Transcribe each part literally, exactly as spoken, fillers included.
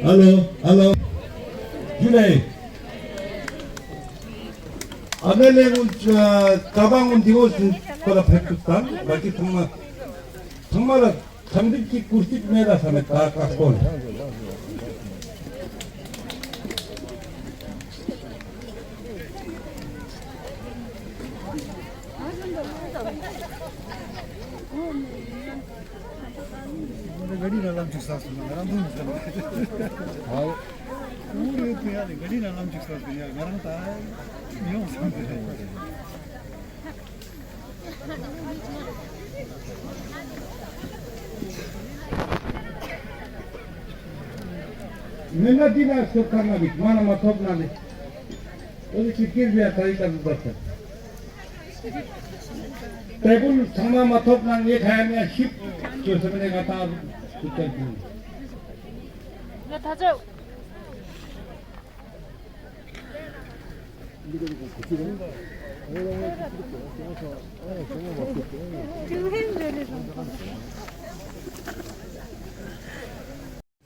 ཧ་ལོ། ཧ་ལོ། ཇུ་ལེ། ཨ་མེ་ལེ་གུན་ཀ་བ་གུན་དེ་བོ་སུ་ཁོ་ལ་ཕེབས་ཐུབ་ས་མ་གི་ཚང་མ་ཚང་མ་ལ་འཚམས་འདྲི་ཅིག་གུས་ཞབས་མེད་ལ་ས་མེད་ད་ཀ་སྐོར། ག་ཌི་ན་ལམ་ཅིག་ས་སུ་ང་རང་འདུག་ས། ཨ་འུ་རེ་ཏུ་ཡ་ལེ་ག་ཌི་ན་ལམ་ཅིག་ས་སུ་ཡ་ང་རང་ད་མི་ཡོང་ས་མེད། མི་ན་འདི་ན་སོ་ཁ་ན་བི་མ་ན་མ་ཐོབ་ན་ལེ། འོ་ལེ་ཅི་ཀིར་བི་ཡ་ཏ་ཡི་ཏ་ལུ་པ་ས། ཏེ་བུལ་ཚང་མ་མ་ཐོབ་ན་ངེ་ཁ་ཡ་ནི་ཡ་ཤིབ་ཅོ་ས་མེད་ནེ་ང་ཏང་སུ་ཏ་ཏུ། ང་ད་ཚོ།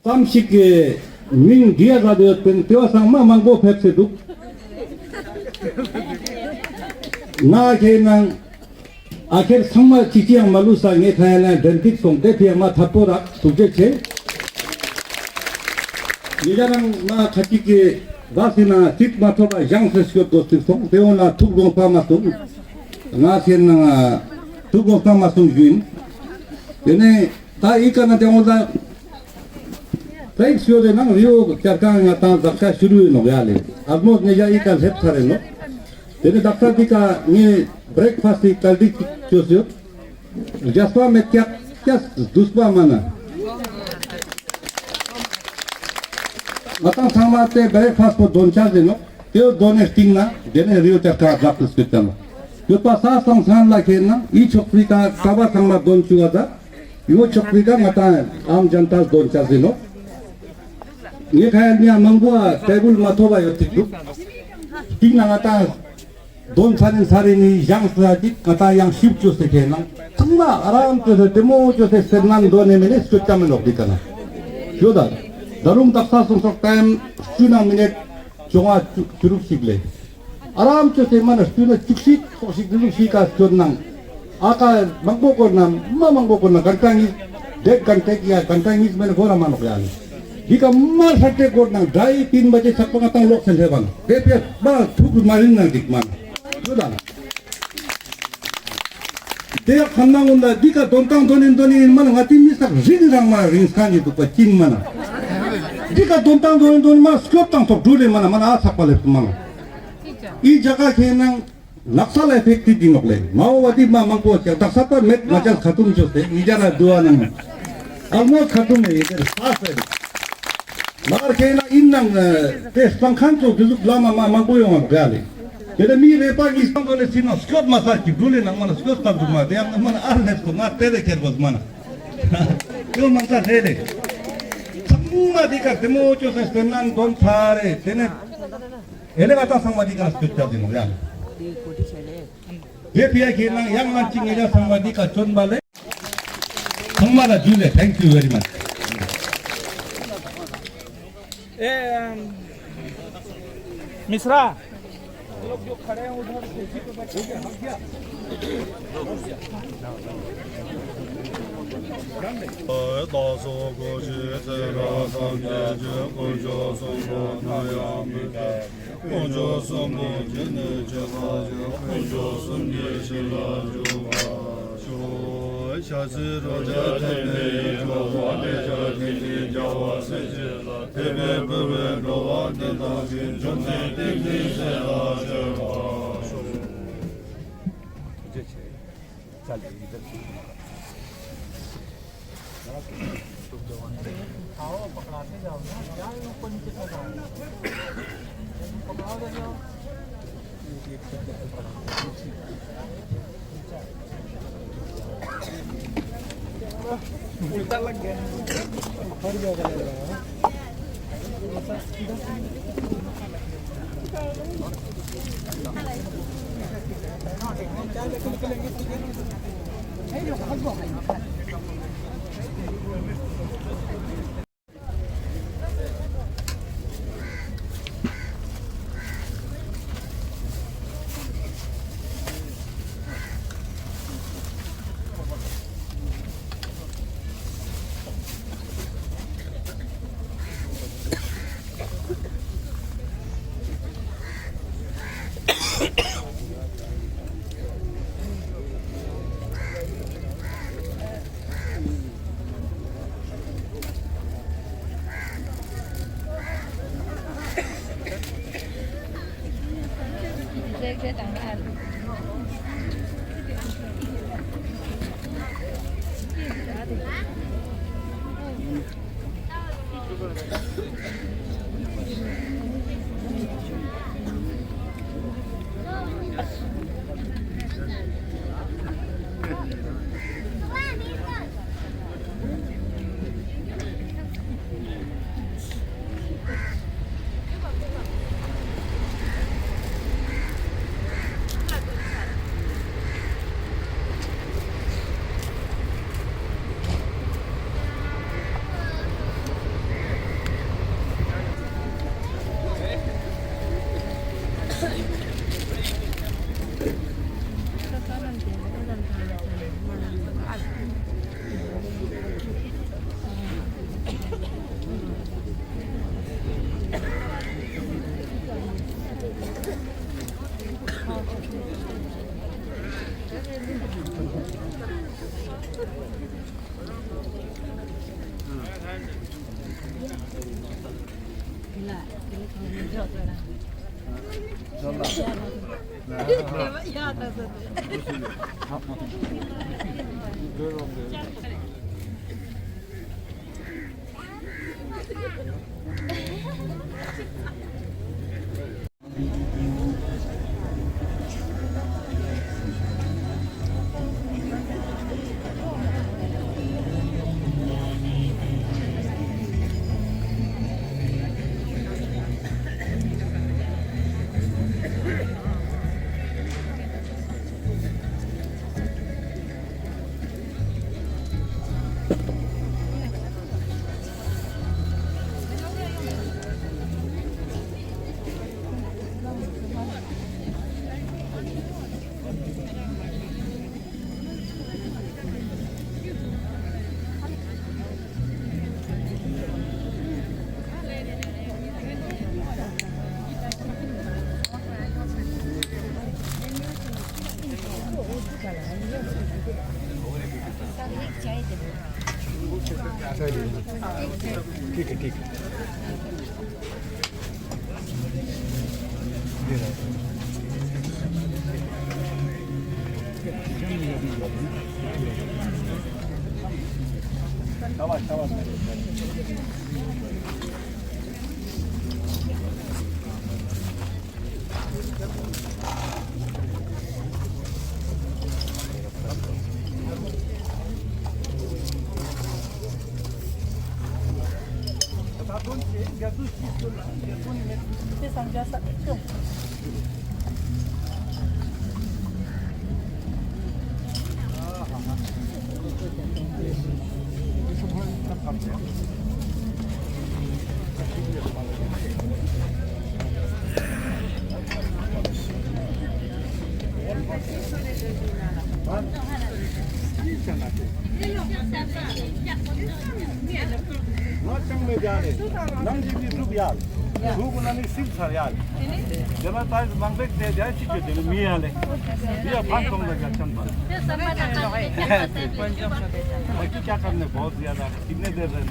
ཙམ་ཞིག་གི་མིང་འདི་ཡ་ཟ་དེ་ཡོད་པིན། ཏེ་བ་སང་མ་མང་པོ་ཕེབས་སེ་འདུག་ང་ཁེ་ནང་ཨ་ཁེར་ཚང་མ་ཅི་ཅི་ཡང་མ་ལུས་ས་ངེ་ཁ་ཡ་ན་དྲན་ཏིག་སོང་། ཏེ་ཕི་ཡ་མ་ཐད་པོ་རག་ཐུགས་རྗེ་ཆེ། ཉེ་རང་མ་ཁ་ཅིག་གི་བ་སི་ན་ཅིག་མ་ཐོབ་པ་ཡང་སེ་སྐྱོད་དགོས་ཏིག་སོང་། ཏེ་འོ་ན་ཐུགས་དགོངས་པ་མ་སོང་། ང་ཁེ་ནང་ཐུགས་དགོངས་པ་མ་སོང་ཞུ་ཡིན། ཏེ་ནེ་ད་ཨི་ཀ་ན་ཏེ་འོ་ད་ཏེ་ཤོ་རེ་ནང་རི་བོ་བསྐྱར་ཁང་ང་ཏང་ཛག་ཤ་ཤུ་རུ་ཡིན་ནོག་ཡ་ལེ། ཨལ་མོ་སི་ནེ་ཡ་ཨི་ཀ་ལེབ་ཚར་རེ་ནོག་ཏེ་ནེ་ད་ལྟ་འདི་ཀ་ངས་བྲེག་ཕ་སི་ཊི་གལ་ཏིག་ཅོས་ཡོད། རྒྱས་པ་མེད་ཀྱག་ཀྱག་སྡུས་པ་མ་ན། ང་ཏང་ཚང་མ་ཏེ་བྲེག་ཕ་སི་ཊི་པོ་དོན་ཆ་ཟེར་ནོག་ཏེ་བོ་དོན་ནེ་སྟིང་ན་ཏེ་ནེ་རི་བོ་བསྐྱར་ཁང་ཛག་ཏུ་སྐྱོད་ཅ་ནོག་ཡོད་པ་ས་སང་སང་ལ་ཁེ་ན་ཨི་ཆོག་པི་ཀ་ཀ་བ་ཚང་མ་དོན་ཅུག་ག་ད། ཡོ་ཆོག་པི་ཀ་ང་ཏང་ཨམ་ཇན་ཏཱ་དོན་ཆ་ཟེར་ནོག་ངེ་ཁ་ཡ་ནི་ཡ་མང་པོ་ཨ་ཏེ་བུལ་མ་ཐོབ་པ་ཡོད་ཅིག་འདུག་སྟིང་ན་ང་ཏང་དོན་ཚར་རིན་ཚར་རིན་ནི་ཡང་ས་ཅིག་ང་ཏང་ཡང་ཤིབ་ཅོས་སེ་ཁེ་ན་ཚང་མ་ཨ་རམ་ཅོས་སེ་ཏེ་མོ་ཅོས་སེ་སེར་སྣ་དོན་ནེ་མེ་ནེ་སྐྱོད་ཅ་མེ་ནོག་འདི་ཀ་ན་ཡོད་ད། ད་རུང་དག་ས་སོང་སོག་ཊའིམ་ཅུ་ན་མི་ནེ་ཊི་བཅོ་ལྔ་བཅུ་དྲུག་ཞིག་ལེ། ཨ་རམ་ཅོས་སེ་མ་ན་སྟུན་ན་བཅུ་གཅིག་ཐོག་ཞིག་འདི་ཟུག་ཞིག་ག་སྐྱོད་ནང་། ཨ་ཀ་མང་པོ་སྐོར་ན་མ་མང་པོ་སྐོར་ན་གན་ཊ་གཉིས་དེ་གན་ཊ་གཉིས་ཡ་གན་ཊ་གཉིས་མེད་ན་གོ་ར་མ་ནོག་ཡ་ནི། འདི་ཀ་མ་ཧྲ་ཏེ་སྐོར་ནང་དྲ་ཡི་པིན་མ་ཅེ་ཚག་པ་ང་ཏང་ལོག་སེ་ལེབ་བ་ནོག་ཏེ་ཕེ་མ་ཐུག་མ་རིན་ནང་འགྲིག་མ་ནོག་ཡོད་ད། ཏེ་ཡ་ཁམ་ནང་འོན་ད་འདི་ཀ་དོན་ཏང་དོན་ནིན་དོན་ནིན་མ་ན་ང་ཏི་མི་སག་རིན་རང་མ་རིན་སྐང་གི་འདུག་པ་ཅིན་མ་ན། འདི་ཀ་དོན་ཏང་དོན་ནིན་དོན་ནིན་མ་སྐྱོབ་ཏང་ཐོག་འགྲུལ་ལེ་མ་ན་མ་ན་ཨ་ཚག་པ་ལེབ་མ་ན། ཨི་ཇ་ཀ་ཁེ་ནང་ནགས་ལ་ཨི་ཕེག་ཊི་འདི་ནོག་ལེ། མ་འོ་བ་འདི་མ་མང་པོ་ཀྱང་དག་ས་པ་མེད་ང་ཅག་ཁ་ཐུམ་ཅོས་ཏེ་ཨི་ཇ་ན་དུ་བ་ནང་ཨལ་མོ་ཁ་ཐུམ་ནེ་ཡེ་ཏེ་ས་སེ་ལ་ཁེ་ན་ཨིན་ནང་ཏེ་སྤང་ཁང་ཚོ་འདི་ཟུག་ལ་མ་མ་མང་པོ་ཡོང་བ་ག་ལེ། ཏེ་ནེ་མི་རེ་པ་གི་སང་དོ་ལེ་སི་ནོ་སྐྱོད་མ་ས་ཀྱི་འགྲུལ་ལེ་ནང་མ་ན་སྐྱོད་ཏང་ཚུགས་མ་ཏེ་ཡང་མ་ན་ཨར་ལེབ་སོ་ང་ཏེ་ལེ་ཁྱེར་གོས་མ་ན་ཡོ་མང་ས་ལེ་ལེ། ཚང་མ་འདི་ཀ་ཏེ་མོ་ཅོས་སེ་སེམས་ནང་དོན་ཚར་རེ་ཏེ་ནེ། ཨེ་ལེ་ང་ཏང་ཚང་མ་འདི་ཀ་སྐྱོད་ཅ་ཟེར་ནོག་ཡ། ཏེ་ཕི་ཡ་ཁེ་ནང་ཡང་ང་ཅིག་ངེ་ཡ་ཚང་མ་འདི་ཀ་ཅོན་པ་ལེ། ཚང་མ་ལ་ཇུ་ལེ། Thank you very much. ཨེ་མི་སི་ར། བདག་སོགས་སྐུ་ཕྱི་ཚེ་རབས་ཐམས་ཅད་ཀྱི་དཀོན་མཆོག་གསུམ་པོ་ནམ་ཡང་མི་ཟད། དཀོན་མཆོག་གསུམ་པོ་གི་ནི་ཆེ་བ་ཞིག་དཀོན་མཆོག་གསུམ་གྱི་ཞིང་ལ་འཇུག་པར་ཤོག །ཞལ་ཟས་རོ་བརྒྱ་ཐེམ་པའི་ཡིད་འཕྲོག་པ་ལེགས་སྦྱར་ཏིང་ངེ་འཆང་བ་སྲས་བཅས་ལ། ཐེག་པའི་བུ་བའི་འགྲོ་བ་འདི་དག་གི་འབྱུང་གནས་ཏིང་འཛིན་སྲས་ལ་སྤྱོད་པར་ཤོག ། ཐུགས་རྗེ་ཆེ། ཙལ་ཏེ་ཡིན་ཟེར། आओ, पकड़ाते जाओ ना, क्या है ऊपर नीचे कर रहा है? पकड़ाओ तो जाओ। उल्टा लग गया। फट गया, लग रहा है। ठीक है, ठीक है। ང་ཅང་མེད་ཡ་ལེ། ནམ་ཞིག་གི་སྒྲུབ་ཡ། ཐུག་ལ་ནི་སིལ་ཚར་ཡ་ལེ། དེ་ལ་ད་མང་པོ་དེ་རྒྱ་ཅིག་གི་དེ་ནི་མི་ཡ་ལེ། མི་ཡ་ཕན་ཐོགས་ལ་རྒྱ་ཆེན་པ། ང་ཅི་ཅག་གར་ནས་བོད་ཡ་ད་ཁིད་ནས་དེ་རེ་ན།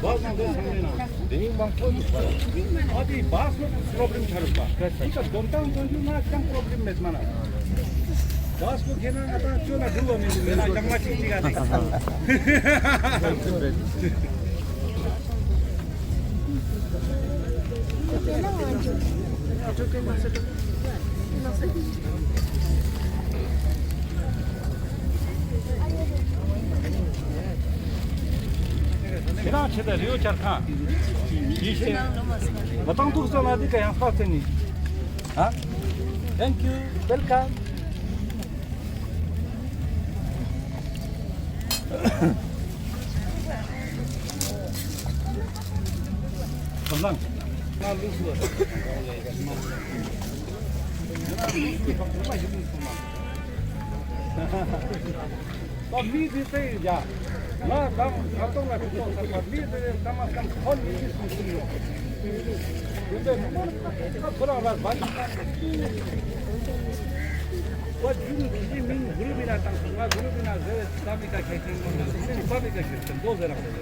བཱས་ནང་དུ་ཚང་མ་ན། དེ་ནི་མང་པོ་འདུག་པ། ཨ་དེ་བཱས་ལ་པྲོབ་ལེམ་ཆ་རུག་པ། ཁ་ས་ཁ་ས་དོན་ཐང་དོན་རྒྱུ་ན་ཅང་པྲོབ་ལེམ་མེད་མ་ན། བཱས་པོ་ཁེ་ན་ང་ཏང་ཅོ་ན་འགྲུལ་བ་མེད་འདུག་མེད་ན་ཅང་མ་ཅིག་ཅིག་ཨ་དེ། ཁྱེད་རང་ཆེད་དུ་རེའུ་ཆར་ཁང་ཡིན་ཞེས་མ་བཏང་ཐུག་སོང་ན་འདི་ག་ཡང་སྤག་ཚེ་ནི། ཨ། Thank you. Welcome. པ་མི་དེ་ཚེ་ཡ། ང་དང་ད་དུང་ང་ཐུག་ཐོག་ཚར་བ་མི་དེ་ཚེ་ཚང་མ་སྐམ་ཁོ་ནི་མི་སུ་སུ་ཡོད། དེ་འདྲ་ཁོ་རང་ལ་བ་ཅི་ཁོ་རྒྱུན་གྱི་མིང་གུ་རུ་མི་ན་བཏང་སོང་། ང་གུ་རུ་མི་ན་ཟེར་བའི་ས་མི་ཀ་ཁྱེད་ཀྱིས་མ་ན་ས་མི་ཀ་ཁྱེད་ཀྱིས་མདོ་ཟེར་རང་ཟེར།